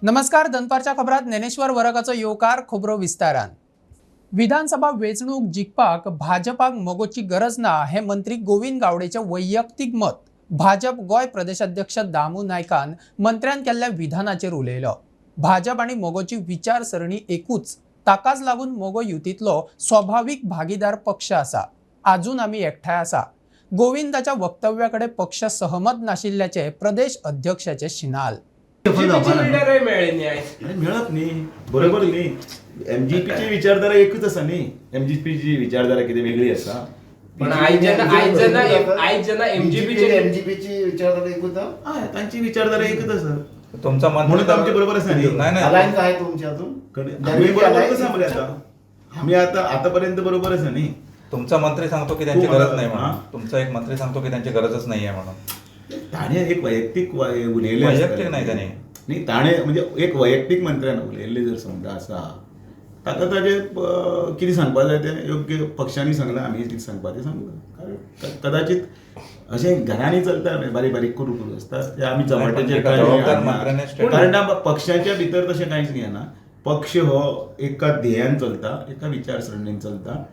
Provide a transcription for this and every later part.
नमस्कार, दनपारच्या खबरात ज्ञानेश्वर वरकाचो येवकार. खबरो विस्तारान. विधानसभा वेंचणूक जिखपाक भाजपाक मगोची गरज ना हे मंत्री गोविंद गावडेचे वैयक्तीक मत. भाजप गोंय प्रदेशाध्यक्ष दामू नायकान मंत्र्यान केल्ल्या विधानाचेर उलयलो. भाजप आनी मगोची विचारसरणी एकूच, ताकाच लागून मगो युतींतलो स्वाभावीक भागीदार पक्ष आसा. आजून आमी एकठांय आसा. गोविंदाच्या वक्तव्या कडेन पक्ष सहमत नाशिल्ल्याचे प्रदेश अध्यक्षाचे शिनाल. मेळत न्ही, बरोबर न्ही. एमजीपीची विचारधारा एकूच आसा न्ही. एमजीपीची विचारधारा कितें वेगळी आसा? पण आयज जेन्ना आयज जेन्ना एमजीपीचे एमजीपीची विचारधारा एकूच? हय, तांची विचारधारा एकूच आसा. तुमचा मंत्री म्हणून आमचे बरोबर आसा न्ही. नाही. अलायन्स आहे तुमची अजून? आमी बरोबर आसा मरे. आता आमी आता आतापर्यंत बरोबर आसा न्ही. तुमचा मंत्री सांगतो की त्यांची गरज नाही म्हणून. तुमचा एक मंत्री सांगतो की त्यांची गरजच नाही आहे म्हणून. ताणें एक वैयक्तीक उलयलें. वैयक्तीक नाही ताणें. न्ही, ताणें म्हणजे एक वैयक्तीक मंत्र्यान उलयल्लें जर समजा आसा, ताका ताजें कितें सांगपा जाय तें योग्य पक्षांनी सांगलां. आमी कितें सांगपा तें सांगलां. कदाचित अशें घरांनी चलता, बारीक बारीक कुरू कुरू आसता ते आमी चमाट्याचेर. कारण पक्षाच्या भितर तशें कांयच घेना. पक्ष हो एका ध्येयान चलता, एका विचारसरणीन चलता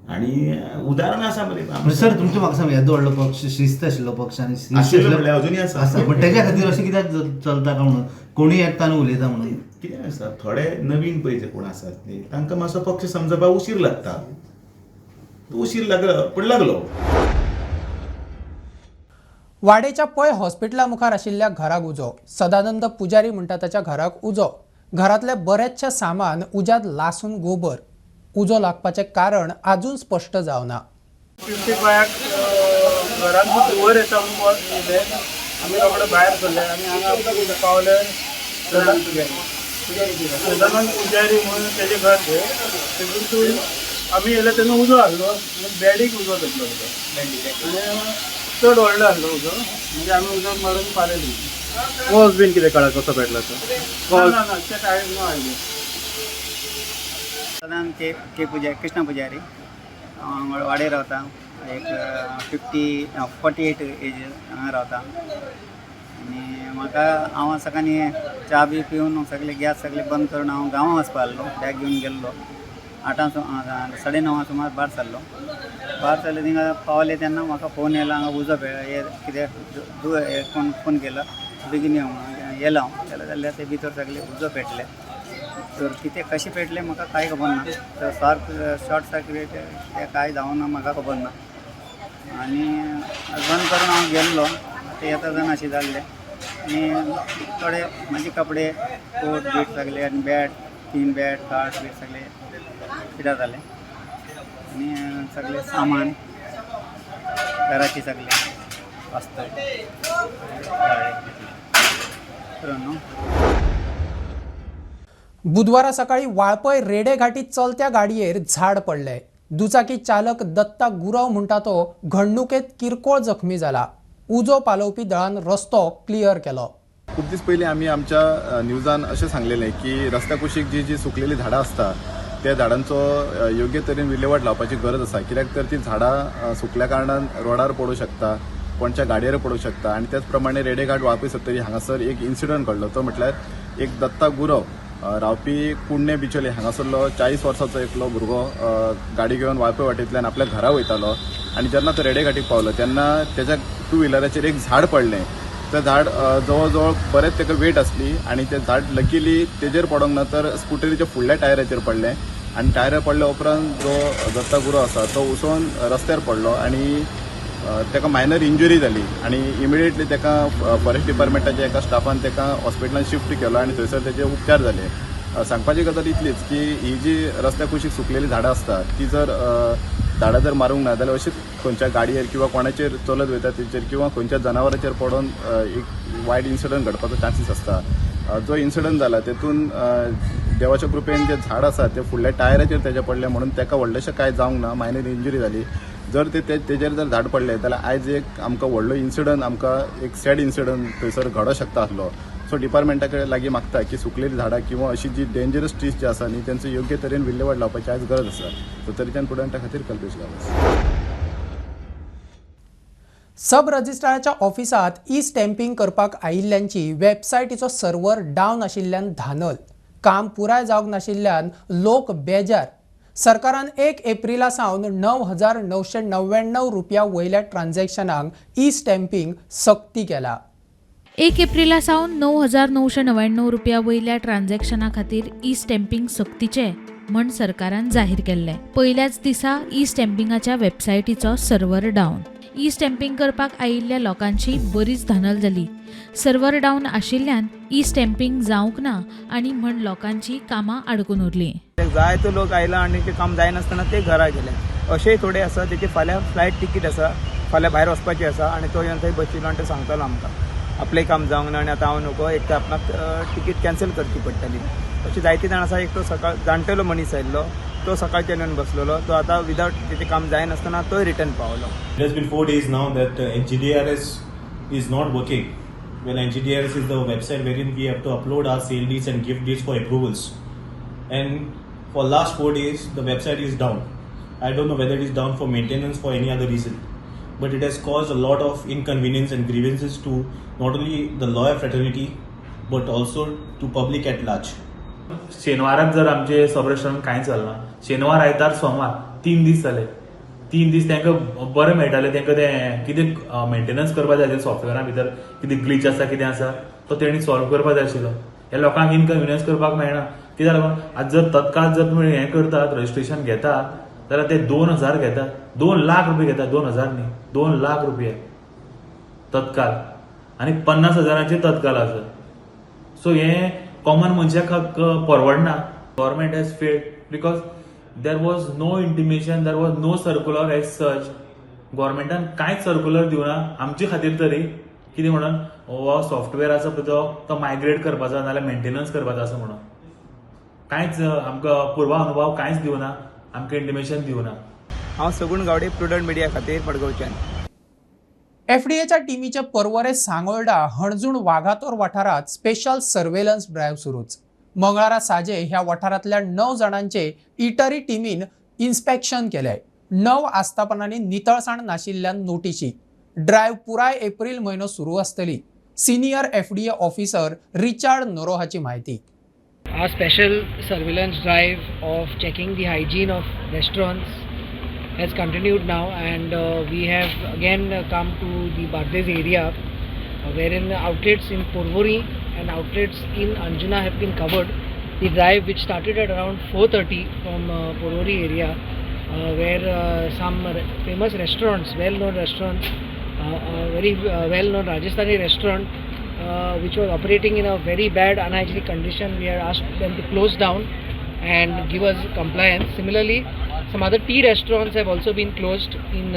आणि उदाहरण आसा मरे. सर, तुमचे म्हाका सांग, येदो व्हडलो पक्ष, शिस्त आशिल्लो पक्ष आनी आशिल्लो म्हणल्यार अजुनूय आसा. पण तेज्या खातीर अशें कित्याक चलता काय म्हणून कोणूय येता आनी उलयता म्हणून? कितें आसा, थोडे नवीन पळय जे कोण आसात न्ही, तांकां मातसो पक्ष समजपाक उशीर लागता. उशीर लागलो पण लागलो. वाडेच्या पय हॉस्पिटला मुखार आशिल्ल्या घराक उजो. सदानंद पुजारी म्हणटा ताच्या घराक उजो. घरांतलें बरेचशें सामान उज्यांत लासून गोबर. उजो लागपाचें कारण अजून स्पश्ट जावना. 55 घरांत धुंवर येता म्हणून येयलें. आमी रोखडे भायर सरले आनी हांगा पावले. सदानंद पुजारी म्हणून तेजें घर तें. तेतून आमी येयले तेन्ना उजो आहलो आनी बेडीक उजो घेतलो आनी चड व्हडलो आहलो उजो. मागीर आमी उजो मारून पालयली. कॉज बीन कितें कळ्ळा कसो पेटला तो? ना ना, तें कांय no idea. Sadanand K K Pujari, Krishna पुजारी, हांव वाडे रावता. एक 50 48 एज हांगा रावता. आनी म्हाका हांव सकाळीं च्या बी पिवन सगळे गॅस सगळे बंद करून हांव गांवां वचपा आहलो. बॅग घेवन गेल्लो. 8 9:30 सुमार भायर सरलो. भायर सरले, थिंगा पावले तेन्ना म्हाका फोन येयला, हांगा उजो हे कितें कोण फोन केला, बेगीन यो म्हणून. येयलो हांव. गेलो जाल्यार ते भितर सगळे उजो पेटले. तर कितें कशें पेटलें म्हाका कांय खबर ना. तर सार्क शॉर्ट सर्किट तें कांय जावना, म्हाका खबर ना. आनी बंद करून हांव गेल्लो, ते येता जाण अशें जाल्लें. आनी थोडे म्हाजे कपडे, कोट बीट सगळे आनी बॅट, 3 बॅट, खाट बीट सगळे पिड्ड्यार जालें. आनी सगळें सामान घराचे सगळे वस्तू पुरो न्हू. बुधवारा सकाळी वाळपय रेडे घाटी चलत्या गाडयेर झाड पडले. दुचाकी चालक दत्ता गुरव म्हणटा तो घडणुकेत किरकोळ जखमी जाला. उजो पालोवपी दळान रस्तो क्लियर केलो. खूब दीस पयलीं आमी आमच्या न्यूजान अशें सांगलेलें की रस्त्या कुशीक जी जी सुकलेलीं झाडां आसता त्या झाडांचो योग्य तरेन विलेवाट लावपाची गरज आसा. कित्याक तर ती झाडां सुकल्या कारणान रोडार पडूंक शकता, कोणच्या गाडयेर पडूंक शकता. आनी त्याच प्रमाणे रेडेघाट वाळपय सत्तरी हांगासर एक इन्सिडंट घडलो. तो म्हटल्यार एक दत्ता गुरव रावपी कुडणे बिचोले हांगासरलो 40 वर्सांचो एकलो भुरगो गाडी घेवन वाळपय वाटेंतल्यान आपल्या घरा वयतालो आनी जेन्ना तो रेडेघाटीक पावलो तेन्ना तेज्या टू व्हिलराचेर एक झाड पडलें. तें झाड जवळ जवळ बरेंच ताका वेट आसली आनी तें झाड लकीली तेजेर पडोंक ना तर स्कुटरीच्या फुडल्या टायराचेर पडलें. आनी टायरार पडल्या उपरांत जो दत्ता गुरव आसा तो उसळून रस्त्यार पडलो आनी ताका मायनर इंजुरी जाली. आनी इमिडिएटली ताका फॉरेस्ट डिपार्टमेंटाच्या एका स्टाफान ताका हॉस्पिटलान शिफ्ट केलो आनी थंयसर तेजे उपचार जाले. सांगपाची गजाल इतलीच की ही जी रस्त्या कुशीक सुकलेली झाडां आसता ती जर झाडां जर मारूंक ना जाल्यार अशीच खंयच्या गाडयेर किंवा कोणाचेर चलत वयता तेचेर किंवा खंयच्या जनावराचेर पडोन एक वायट इन्सिडंट घडपाचो चान्सीस आसता. जो इन्सिडंट जाला तेतून देवाच्या कृपेन जे झाड आसा ते फुडल्या टायराचेर तेज्या पडलें म्हणून ताका व्हडलेशें कांय जावंक ना, मायनर इंजुरी जाली. जर ते तेजेर जर झाड पडलें जाल्यार आयज एक आमकां व्हडलो इन्सिडंट, आमकां एक सॅड इन्सिडंट थंयसर घडोवंक शकता आसलो. सो डिपार्टमेंटा कडेन लागीं मागता की सुकलेली झाडां किंवा अशी जी डेंजरस ट्रीज जी आसा न्ही तेंचो योग्य तरेन विल्हेवाट लावपाची आयज गरज आसा. सो तरीच्यान प्रुडंटा खातीर कल्पेश गांवस. सब रजिस्ट्राराच्या ऑफिसांत ई स्टॅम्पिंग करपाक आयिल्ल्यांची वेबसायटीचो सर्वर डावन आशिल्ल्यान धानल. काम पुराय जावंक नाशिल्ल्यान लोक बेजार. सरकारान 1 एप्रिला सावन 9,999 रुपया वयल्या ट्रान्झॅक्शनांक ई स्टॅम्पिंग सक्ती केला. 1 एप्रिला सावन 9,999 रुपया वयल्या ट्रान्झॅक्शना खातीर ई स्टॅम्पिंग सक्तीचें म्हण सरकारान जाहीर केल्लें. पयल्याच दिसा ई स्टॅम्पिंगाच्या वेबसायटीचो सर्वर डावन. ई स्टॅम्पिंग करपाक आयिल्ल्या लोकांची बरीच धानल जाली. सर्वर डावन आशिल्ल्यान ई स्टॅम्पिंग जावंक ना आनी म्हण लोकांची कामां आडकून उरलीं. जायतो लोक आयला आनी ते काम जायनासतना ते घरा गेले. अशेय थोडे आसा तेचे फाल्यां फ्लायट तिकीट आसा, फाल्यां भायर वचपाची आसा आनी तो येवन थंय बशिल्लो आनी तो सांगतालो आमकां आपलें काम जावंक ना आनी आतां हांव नको, एक तर आपणाक तिकीट कॅन्सल करची पडटली. अशें जायते जाण आसा. एक तो सकाळ जाणटेलो मनीस आयिल्लो, तो सकाळच्यान येवन बसलेलो, तो आतां विदावट तेचें काम जायनासतना तोय रिटर्न पावलो. It has been 4 days now that NGDRS is not working. Well, NGDRS is the website wherein we have to upload our sale deeds and gift deeds for approvals. And for last 4 days, the website is down. I don't know whether it is down for maintenance for any other reason, but it has caused a lot of inconvenience and grievances to not only the lawyer fraternity, but also to public at large. शेनवाराक जर आमचे सब रजिस्ट्रारान कांय चलना, शेनवार आयतार सोमार 3 दीस जाले. 3 दीस तांकां बरें मेळटालें, तांकां तें कितें मेंटेनन्स करपा जाय आशिल्लें सॉफ्टवेअरा भितर, कितें ग्लिच आसा कितें आसा तो तेणी सॉल्व करपा जाय आशिल्लो. ह्या लोकांक इनकन्विनियन्स करपाक मेळना. कित्याक लागून आज जर तत्काळ जर तुमी हें करतात, रजिस्ट्रेशन घेतात जाल्यार ते 2,000 घेतात, 2 लाख रुपया घेतात, 2,000 न्ही 2 लाख रुपया तत्काळ, आनी 50,000 तत्काळ आसा. सो हें कॉमन मनशाक परवडना. Government has failed because there was no intimation, there was no circular as such. गव्हर्मेंटान कांयच सर्कुलर दिवना आमचे खातीर तरी, कितें म्हणून हो सॉफ्टवेअर आसा पळय तो मायग्रेट करपाचो नाजाल्यार मेंटेनन्स करपाचो आसा म्हणून कांयच आमकां पूर्वानुभव कांयच दिवना, आमकां इंटिमेशन दिवना. हांव सगुण गावडे, प्रुडंट मिडिया खातीर मडगांवच्यान. एफडीएच्या टिमीचे पर्वरे सांगोल्डा हणजूण वाघातोर वाठारांत स्पेशल सर्वेलन्स ड्रायव्ह सुरूच. मंगळारा साजे ह्या वाठारांतल्या 9 जाणांचे इटरी टिमीन इन्स्पेक्शन केलें. 9 आस्थापनांनी नितळसाण नाशिल्ल्यान नोटिशी. ड्रायव्ह पुराय एप्रिल म्हयनो सुरू आसतली. सिनियर एफडीए ऑफिसर रिचार्ड नोरोहाची म्हायती. Our special surveillance drive of checking the hygiene of restaurants has continued now, and we have again come to the Bardez area, wherein outlets in Porvorim and outlets in Anjuna have been covered. The drive, which started at around 4:30 from Porvorim area, where some famous restaurants, well-known restaurants, a very well-known Rajasthani restaurant, which was operating in a very bad unhygienic condition, we had asked them to close down and give us compliance. Similarly, some other tea restaurants have also been closed in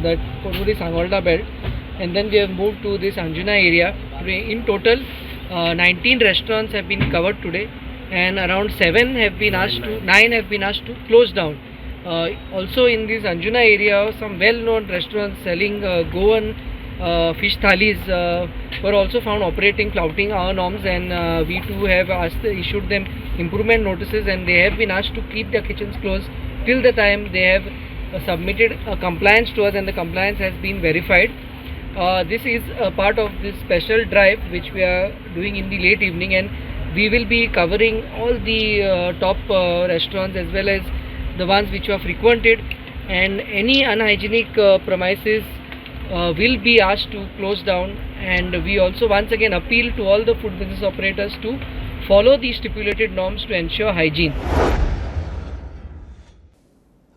the Porvorim Sangolda belt, and then we have moved to this Anjuna area. Today, in total, 19 restaurants have been covered today, and around 9 have been asked to close down. Also in this Anjuna area, some well-known restaurants selling Goan fish thalis were also found operating, flouting our norms, and we too have issued them improvement notices, and they have been asked to keep their kitchens closed till the time they have submitted a compliance to us, and the compliance has been verified. This is a part of this special drive which we are doing in the late evening, and we will be covering all the top restaurants as well as the ones which are frequented, and any unhygienic premises will be asked to close down. And we also once again appeal to all the food business operators to follow the stipulated norms to ensure hygiene.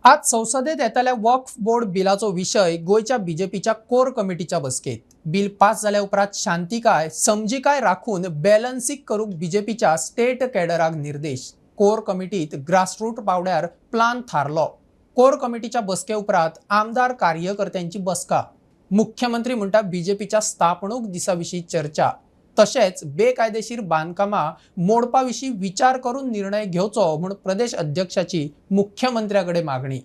आज संसदेत येतल्या waqf board बिलाचो विशय गोंयच्या बीजेपीच्या कोर कमिटीच्या बसकेत. Bill pass जाल्या उपरांत शांतिकाय समजिकाय राखून बॅलन्सींग करूंक बीजेपीच्या स्टेट कॅडराक निर्देश. कोर कमिटीत ग्रासरूट पावड्यार प्लान थारलो. कोर कमिटीच्या बसके उपरांत आमदार कार्यकर्त्यांची बसका. मुख्यमंत्री म्हणटा बीजेपीच्या स्थापणूक दिसा विशीं चर्चा, तशेंच बेकायदेशीर बांदकामां मोडपा विशीं विचार करून निर्णय घेवचो म्हूण प्रदेश अध्यक्षाची मुख्यमंत्र्या कडेन मागणी.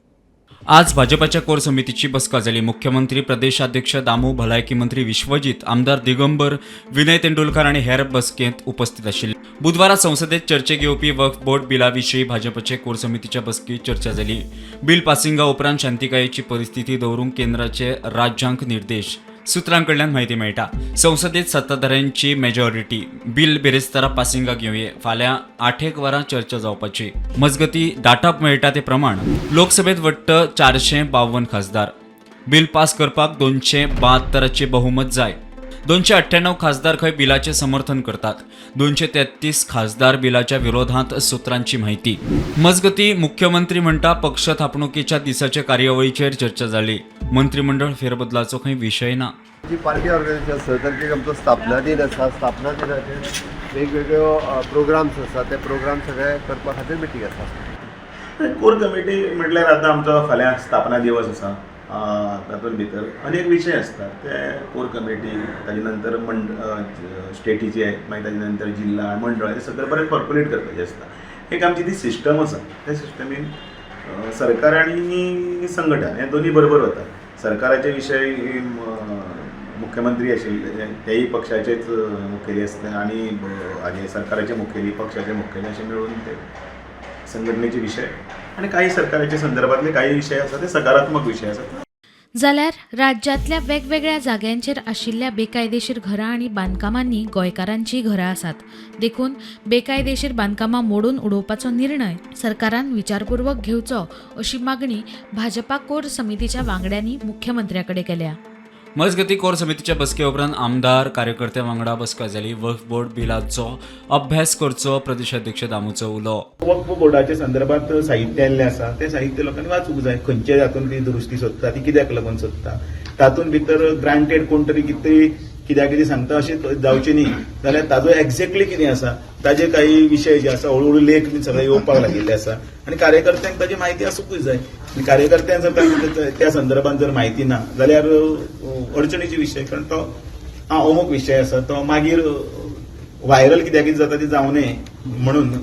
आज भाजपाच्या कोर समितीची बसका जाली. मुख्यमंत्री, प्रदेशाध्यक्ष दामू, भलायकी मंत्री विश्वजीत, आमदार दिगंबर, विनय तेंडुलकर आनी हेर बसकेंत उपस्थित आशिल्ले. बुधवारा संसदेत चर्चेक येवपी वक्फ बोर्ड बिला विशीं भाजपाचे कोर समितीच्या बसकेत चर्चा जाली. बिल पासिंगा उपरांत शांतिकायेची परिस्थिती दवरूंक केंद्राचे राज्यांक निर्देश. सुत्रां कडल्यान म्हायती मेळटा. संसदेत सत्ताधाऱ्यांची मेजॉरिटी बिल बिरेस्तारा पासिंगाक येवये. फाल्यां 8 वरां चर्चा जावपाची. मजगती डाटा मेळटा ते प्रमाण लोकसभेत वट्ट 452 खासदार. बिल पास करपाक 272 बहुमत जाय. 298 खासदार खंय बिलाचे समर्थन करतात. 233 खासदार बिलाच्या विरोधात सूत्रांची माहिती. मजगती मुख्यमंत्री म्हणटा पक्ष थापणुकीच्या दिसाच्या कार्यावळीचेर चर्चा जाली. मंत्रिमंडळ फेरबदलाचो खंय विशय ना. जी पार्टी ऑर्गनायझेशन 6 तारखेक आमचो स्थापना दिन आसा. स्थापना दिनाचेर वेगवेगळ्यो प्रोग्राम्स आसा, ते प्रोग्राम सगळे करपा खातीर मिटींग आसा. कोर कमिटी म्हटल्यार आतां आमचो फाल्यां स्थापना दिवस आसा. तातूंत भितर अनेक विशय आसतात. ते कोर कमिटी, ताजे नंतर स्टेटीचे, मागीर ताजे नंतर जिल्हा मंडळ, हे सगळें बरें पर्क्युलेट करपाचें आसता. एक आमची ती सिस्टम आसा. त्या सिस्टमीन सरकार आनी संघटन हे दोनूय बरोबर वता. सरकाराचे विशय मुख्यमंत्री आशिल्ले तेय पक्षाचेच मुखेली आसता आनी हाजे सरकाराचे मुखेली पक्षाचे मुखेली अशें मेळून ते संघटनेचे विशय आनी काही सरकाराच्या संदर्भातले काही विशय आसा ते सकारात्मक विशय आसात. जाल्यार राज्यांतल्या वेगवेगळ्या जाग्यांचेर आशिल्ल्या बेकायदेशीर घरां आनी बांदकामांनी गोंयकारांचीं घरां आसात. देखून बेकायदेशीर बांदकामां मोडून उडोवपाचो निर्णय सरकारान विचारपूर्वक घेवचो अशी मागणी भाजपा कोर समितीच्या वांगड्यांनी मुख्यमंत्र्या कडेन केल्या. मजगती कोर समितीच्या बसके उपरांत आमदार कार्यकर्त्यां वांगडा बसका जाली. वक्फ बोर्ड बिलाचो अभ्यास करचो प्रदेशाध्यक्ष दामूचो उलो. वक्फ बोर्डाच्या संदर्भात साहित्य आयिल्लें आसा. तें साहित्य लोकांनी वाचूंक जाय. खंयचे हातूंत ती दुरुस्ती सोदता, ती कित्याक लागून सोदता, तातूंत भितर ग्रांटेड कोण तरी कितें कित्याक कितें सांगता अशें जावचें न्ही जाल्यार ताजो एक्झॅक्टली कितें आसा ताजे काही विशय जे आसा हळू हळू लेख बी सगळे येवपाक लागिल्ले आसा आनी कार्यकर्त्यांक ताजी म्हायती आसूंकूच जाय. आनी कार्यकर्त्यांक जर त्या संदर्भात जर म्हायती ना जाल्यार अडचणीचे विशय, कारण तो अमूक विशय आसा तो मागीर व्हायरल कित्याक कितें जाता ती जावं नये म्हणून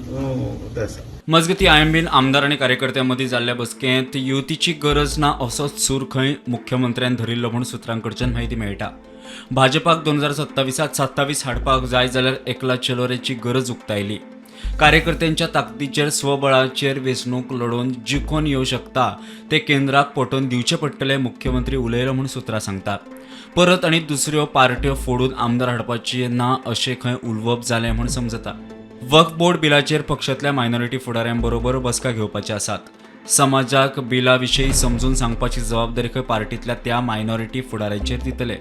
आसा. मजगती आयएमबीन आमदार आनी कार्यकर्त्यां मदीं जाल्ल्या बसकेंत युतीची गरज ना असोच सूर खंय मुख्यमंत्र्यान धरिल्लो म्हूण सुत्रां कडच्यान म्हायती मेळटा. भाजपाक 2027 27 हाडपाक जाय जाल्यार एकला चलोरेची गरज उक्तायली. कार्यकर्त्यांच्या ताकदीचेर स्वबळाचेर वेंचणूक लडोवन जिखोवन येवं शकता ते केंद्राक पटोवन दिवचें पडटलें मुख्यमंत्री उलयलो म्हूण सुत्रां सांगतात. परत आनी दुसऱ्यो पार्ट्यो फोडून आमदार हाडपाचे ना अशें खंय उलोवप जालें म्हूण समजता. वक्फ बोर्ड बिलाचेर पक्षांतल्या मायनॉरिटी फुडाऱ्यां बरोबर बसका घेवपाचे आसात. समाजाक बिला विशीं समजून सांगपाची जबाबदारी खंय पार्टींतल्या त्या मायनॉरिटी फुडाऱ्यांचेर दितले.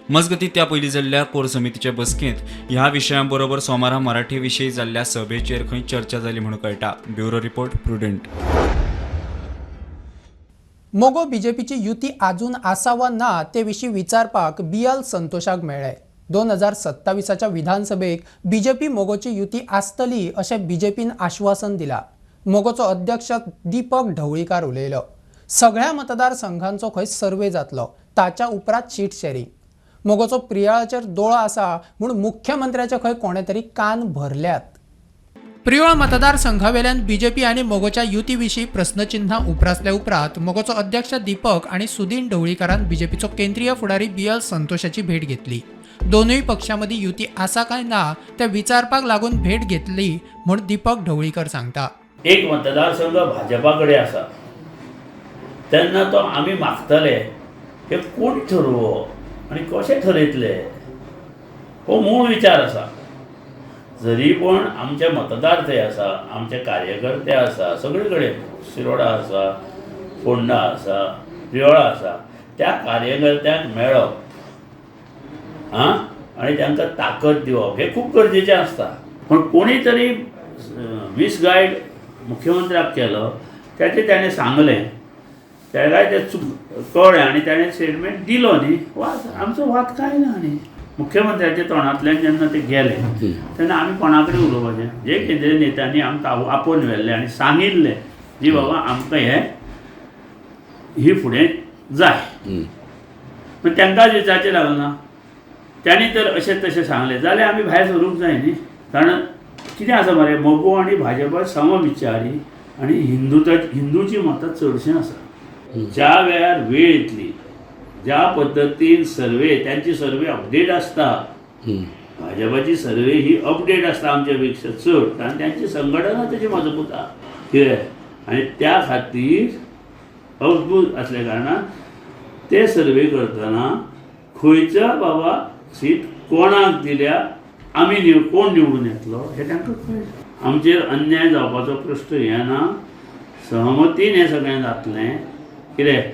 मजगती त्या पयलीं जाल्ल्या कोर समितीचे बसकेंत ह्या विशयां बरोबर सोमारा मराठी विशीं जाल्ल्या सभेचेर खंय चर्चा जाली म्हूण कळटा. Bureau report, Prudent. मगो बीजेपीची युती आजून आसा वा ना ते विशीं विचारपाक बीएल संतोषाक मेळ्ळे. 2027च्या विधानसभेक बीजेपी मगोची युती आसतली अशें बीजेपीन आश्वासन दिला. मगोचो अध्यक्ष दीपक ढवळीकार उलयलो. सगळ्या मतदारसंघांचो खंय सर्वे जातलो, ताच्या उपरांत सीट शेअरिंग. मगोचो प्रियोळाचेर दोळो आसा म्हूण मुख्यमंत्र्याचे खंय कोणे तरी कान भरल्यात. प्रियोळ मतदारसंघावेल्यान बीजेपी आनी मगोच्या युती विशीं प्रस्नचिन्हां उप्रासल्या उपरांत मगोचो अध्यक्ष दीपक आनी सुदीन ढवळीकारान बीजेपीचो केंद्रीय फुडारी बीएल संतोषाची भेट घेतली. दोनूय पक्षां मदीं युती आसा काय ना ते विचारपाक लागून भेट घेतली म्हूण दीपक ढवळीकर सांगता. एक मतदारसंघ भाजपा कडेन आसा तेन्ना तो आमी मागतले हे कोण ठरोवप आनी कशें ठरयतले हो मूळ विचार आसा. जरी पण आमचे मतदार थंय आसा, आमचे कार्यकर्ते आसा, सगळे कडेन शिरोडा आसा, फोंडा आसा, प्रियोळा आसा, त्या कार्यकर्त्यांक मेळप आं आनी तांकां ताकद दिवप हें खूब गरजेचें आसता. पूण कोणी तरी मिसगायड मुख्यमंत्र्याक केलो, ताचें ताणें सांगलें, ताकाय तें चूक कळ्ळें आनी ताणें स्टेटमेंट दिलो न्ही, वाद आमचो वाद कांय ना. न्ही मुख्यमंत्र्याच्या तोंडांतल्यान जेन्ना ते गेले तेन्ना आमी कोणा कडेन उलोवपाचें? जे केंद्रीय नेत्यांनी आमकां आपोवन व्हेल्लें आनी सांगिल्लें जी बाबा आमकां हें ही फुडें जाय, पूण तांकांच विचारचें लागना. तांणी तर अशें तशें सांगलें जाल्यार आमी भायर सरूंक जाय न्ही. कारण कितें आसा मरे, मगो आनी भाजपा समविचारी आनी हिंदूची मतां चडशीं आसा. ज्या वेळार वेळ येतली, ज्या पद्दतीन सर्वे, त्यांची सर्वे अपडेट आसता, भाजपाची सर्वे ही अपडेट आसता आमच्या पेक्षा चड, कारण त्यांची संघटना तशी मजबूत आसा कितें, आनी त्या खातीर अजबूत आसल्या कारणान ते सर्वे करतना खंयच्या बाबा सीट कोणाक दिल्या, आमी कोण निवडून येतलो हें तांकां कळटा. आमचेर अन्याय जावपाचो प्रश्न येना, सहमतीन हें सगळें जातलें. कितें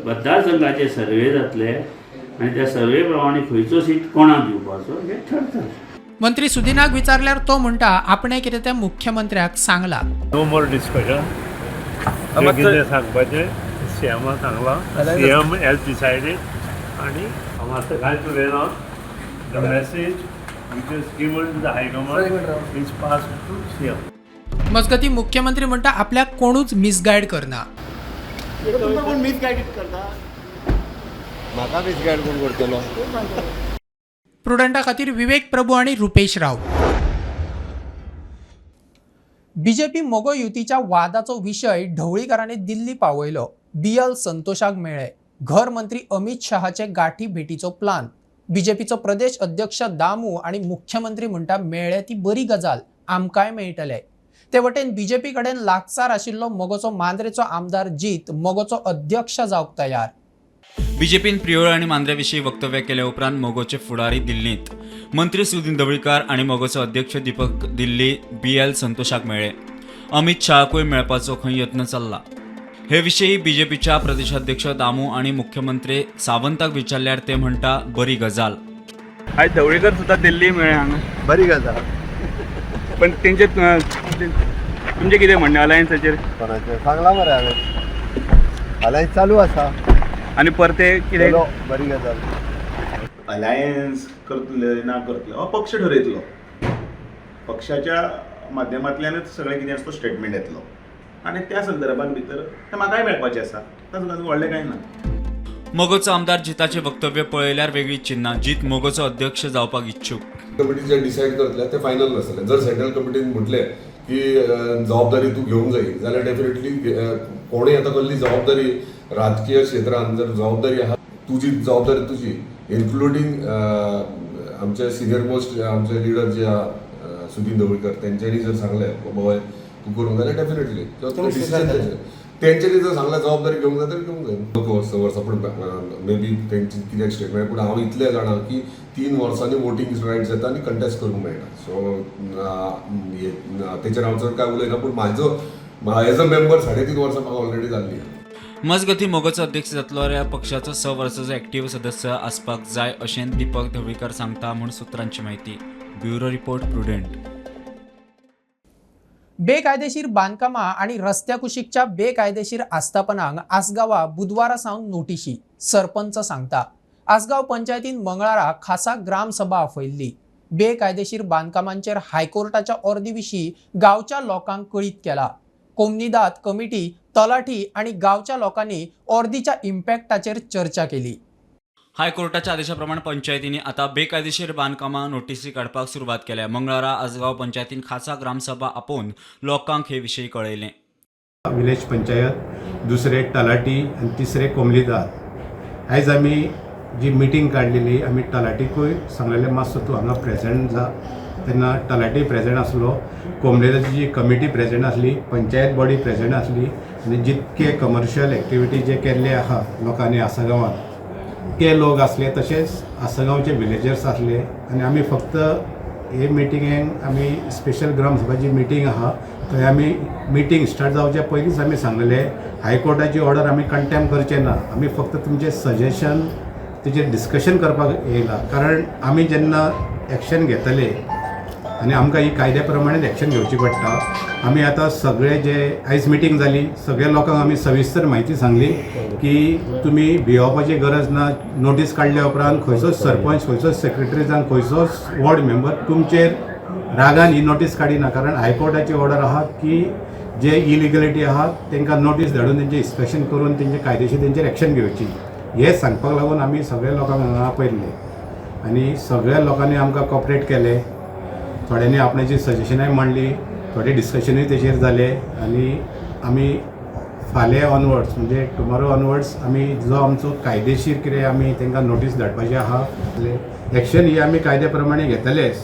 मतदारसंघाचे सर्वे जातले आनी त्या सर्वे प्रमाणे खंयचो सीट कोणाक दिवपाचो हें ठरतलें. मंत्री सुदिनाक विचारल्यार तो म्हणटा आपणें कितें तें मुख्यमंत्र्याक सांगलां. नो मोर डिस्कशन, कितें सांगपाचें सीएमान सांगलां, सीएम हॅज डिसायडेड आनी हांव आतां कांयच उलयना. The message which is given to the high command is pass to CM. मजगतीं मुख्यमंत्री म्हणटा आपल्याक कोणूच मिसगायड करना. कोण मिसगायड करता? म्हाका मिसगायड कोण करतलो? प्रुडंटा खातीर विवेक प्रभू आनी रुपेश राव. बीजेपी मगो युतीच्या वादाचो विशय ढवळीकारांनी दिल्ली पावयलो. बीएल संतोषाक मेळ्ळे घर मंत्री अमित शहाचे गाठी भेटीचो प्लान. बीजेपीचो प्रदेश अध्यक्ष दामू आनी मुख्यमंत्री म्हणटा मेळ्ळे ती बरी गजाल, आमकांय मेळटले. ते वटेन बीजेपी कडेन लागसार आशिल्लो मगोचो मांद्रेचो आमदार जीत मगोचो अध्यक्ष जावंक तयार. बीजेपीन प्रियोळ आनी मांद्रे विशीं वक्तव्य केले उपरांत मगोचे फुडारी दिल्लींत मंत्री सुदिन ढवळीकार आनी मगोचो अध्यक्ष दीपक दिल्ली बीएल संतोषाक मेळ्ळे. अमित शहाकूय मेळपाचो खंय यत्न चल्ला. हे विशीं बीजेपीच्या प्रदेशाध्यक्ष दामू आनी मुख्यमंत्री सावंताक विचारल्यार ते म्हणटा बरी गजाल. आयज ढवळीकर सुद्दां दिल्ली मेळ्ळे हांगा, बरी गजाल. पण तेंचे तुमचें कितें म्हणणें अलायन्साचेर? कोणाचें सांगलां मरे हांवें, अलायन्स चालू आसा आनी परते कितें? बरी गजाल. अलायन्स करतले ना करतले हो पक्ष ठरयतलो, पक्षाच्या माध्यमांतल्यानच सगळें कितें आसा तो स्टेटमेंट येतलो आनी त्या संदर्भान भितर तें म्हाकाय मेळपाचें आसा, तातूंत व्हडलें कांय ना. मगोचो आमदार जिताचें वक्तव्य पळयल्यार वेगळी चिन्नां. जीत मगोचो अध्यक्ष जावपाक इच्छूक. कमिटी जे डिसायड करतले ते फायनल नासतले. जर सेंट्रल कमिटीन म्हटलें की जबाबदारी तूं घेवंक जाय जाल्यार डेफिनेटली कोणूय आतां कसली जबाबदारी राजकीय क्षेत्रान जर जबाबदारी आहा तुजी, जबाबदारी तुजी इन्क्लुडींग आमचे सिनियर मोस्ट आमचे लिडर जे आहा सुदीन ढवळीकर तेंच्यांनी जर सांगलें बाबा तूं करूंक जाल्यार डेफिनेटली डिसिजन तेंच्यांनी जर सांगलें जबाबदारी घेवंक जाय तर घेवंक जाय. नको स वर्सां पूण मे बी तेंची कित्याक स्टेटमेंट, पूण हांव इतलें जाणा की 3 वर्सांनी वोटींग रायट्स येता आनी कंटेस्ट करूंक मेळटा. सो तेचेर हांव चड कांय उलयना, पूण म्हाजो एज अ मेंबर 3.5 वर्सां म्हाका ऑलरेडी जाल्ली. मजगतीं मगोचो अध्यक्ष जातलो ह्या पक्षाचो 6 वर्सांचो एक्टिव्ह सदस्य आसपाक जाय अशें दीपक ढवळीकर सांगता म्हूण सुत्रांची म्हायती. Bureau report, Prudent. बेकायदेशीर बांदकामां आनी रस्त्या कुशीकच्या बेकायदेशीर आस्थापनांक आसगांवा बुधवारा सावन नोटिशी, सरपंच सांगता. आसगांव पंचायतीन मंगळारा खासा ग्रामसभा आपयल्ली. बेकायदेशीर बांदकामांचेर हायकोर्टाच्या ऑर्दी विशीं गांवच्या लोकांक कळीत केला. कोमनिदाद कमिटी, तलाठी आनी गांवच्या लोकांनी ऑर्दीच्या इम्पॅक्टाचेर चर्चा केली. हायकोर्टाच्या आदेशाप्रमाणे पंचायतींनी आता बेकायदेशीर बांदकामां नोटीसी काडपाक सुरवात केल्या. मंगळारा आसगांव पंचायतीन खासा ग्रामसभा आपोवन लोकांक हे विशीं कळयलें. विलेज पंचायत, दुसरे तलाठी आनी तिसरे कोमलीदार. आयज आमी जी मिटींग काडलेली आमी तलाठीकूय सांगलेलें मातसो तूं हांगा प्रेजेंट जा, तेन्ना तलाठी प्रेजेंट आसलो, कोमलेदाची जी कमिटी प्रेजेंट आसली, पंचायत बॉडी प्रेजेंट आसली आनी जितके कमर्शियल एक्टिविटी जे केल्ले आहा लोकांनी आसगांवांत ते लोक आसले, तशेंच आसगांवचे विलेजर्स आसले. आनी आमी फक्त हे मिटिंगेक आमी स्पेशल ग्रामसभा जी मिटींग आहा थंय आमी मिटींग स्टार्ट जावच्या पयलींच आमी सांगलेले हायकोर्टाची ऑर्डर आमी कंटेम करचे ना, आमी फक्त तुमचें सजेशन तेजेर डिस्कशन करपाक येयला. कारण आमी जेन्ना एक्शन घेतले आनी आमकां ही कायद्या प्रमाणे एक्शन घेवची पडटा. आमी आतां सगळे जे आयज मिटींग जाली सगळ्या लोकांक आमी सविस्तर म्हायती सांगली की तुमी भियोवपाची गरज ना. नोटीस काडल्या उपरांत खंयचोच सरपंच, खंयचोच सेक्रेटरी जावं खंयचोच वॉर्ड मेंबर तुमचेर रागान ही नोटीस काडिना, कारण हायकोर्टाची ऑर्डर आहा की जे इलिगलिटी आहा तांकां नोटीस धाडून तेंचें इन्स्पेक्शन करून तेंचे कायदेशीर तेंचेर एक्शन घेवची. हें सांगपाक लागून आमी सगळ्या लोकांक हांगा आपयल्ले आनी सगळ्या लोकांनी आमकां कॉपरेट केलें. थोड्यांनी आपणाची सजेशनाय मांडली, थोडे डिस्कशनूय तेचेर जाले आनी आमी फाल्यां ऑनवर्ड्स म्हणजे टुमॉरो ऑनवर्ड्स आमी जो आमचो कायदेशीर कितें आमी तांकां नोटीस धाडपाची आहा एक्शन ही आमी कायद्या प्रमाणे घेतलेच.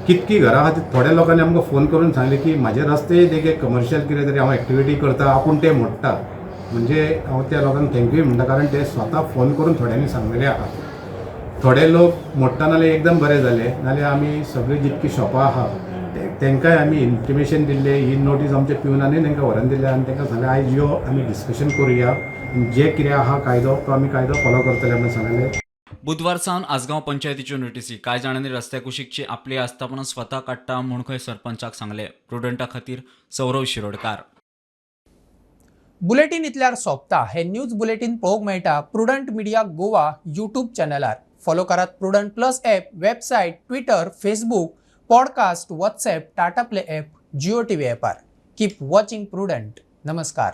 कितकी घरां आहा थोड्या लोकांनी आमकां फोन करून सांगलें की म्हाजे रस्ते देगे कमर्शियल कितें तरी हांव एक्टिविटी करता, आपूण ते मोडटा. म्हणजे हांव त्या लोकांक थँक्यूय म्हणटा, कारण ते स्वता फोन करून थोड्यांनी सांगलेले आहा. थोडे लोक मोडटा नाल्यार एकदम बरें जालें, नाल्यार आमी सगळीं जितकी शॉपां आहा तांकांय आमी इंटिमेशन दिल्लें. ही नोटीस आमच्या पिवनानूय तांकां व्हरून दिल्या आनी तांकां सांगलें आयज यो आमी डिस्कशन करुया, जे कितें आहा कायदो तो आमी कायदो फॉलो करतले म्हणून सांगलें. बुधवार सावन आसगांव पंचायतीच्यो नोटीसी. कांय जाणांनी रस्त्या कुशीकची आपली आस्थापनां स्वता काडटा म्हूण खंय सरपंचाक सांगलें. प्रुडंटा खातीर सौरव शिरोडकार. बुलेटीन इतल्यार सोंपता. हे न्यूज बुलेटीन पळोवंक मेळटा प्रुडंट मिडिया गोवा यूट्यूब चॅनलार. फॉलो करात Prudent plus app, website, Twitter, Facebook, podcast, WhatsApp, Tata Play app, Jio TV ॲपार. Keep watching prudent. नमस्कार.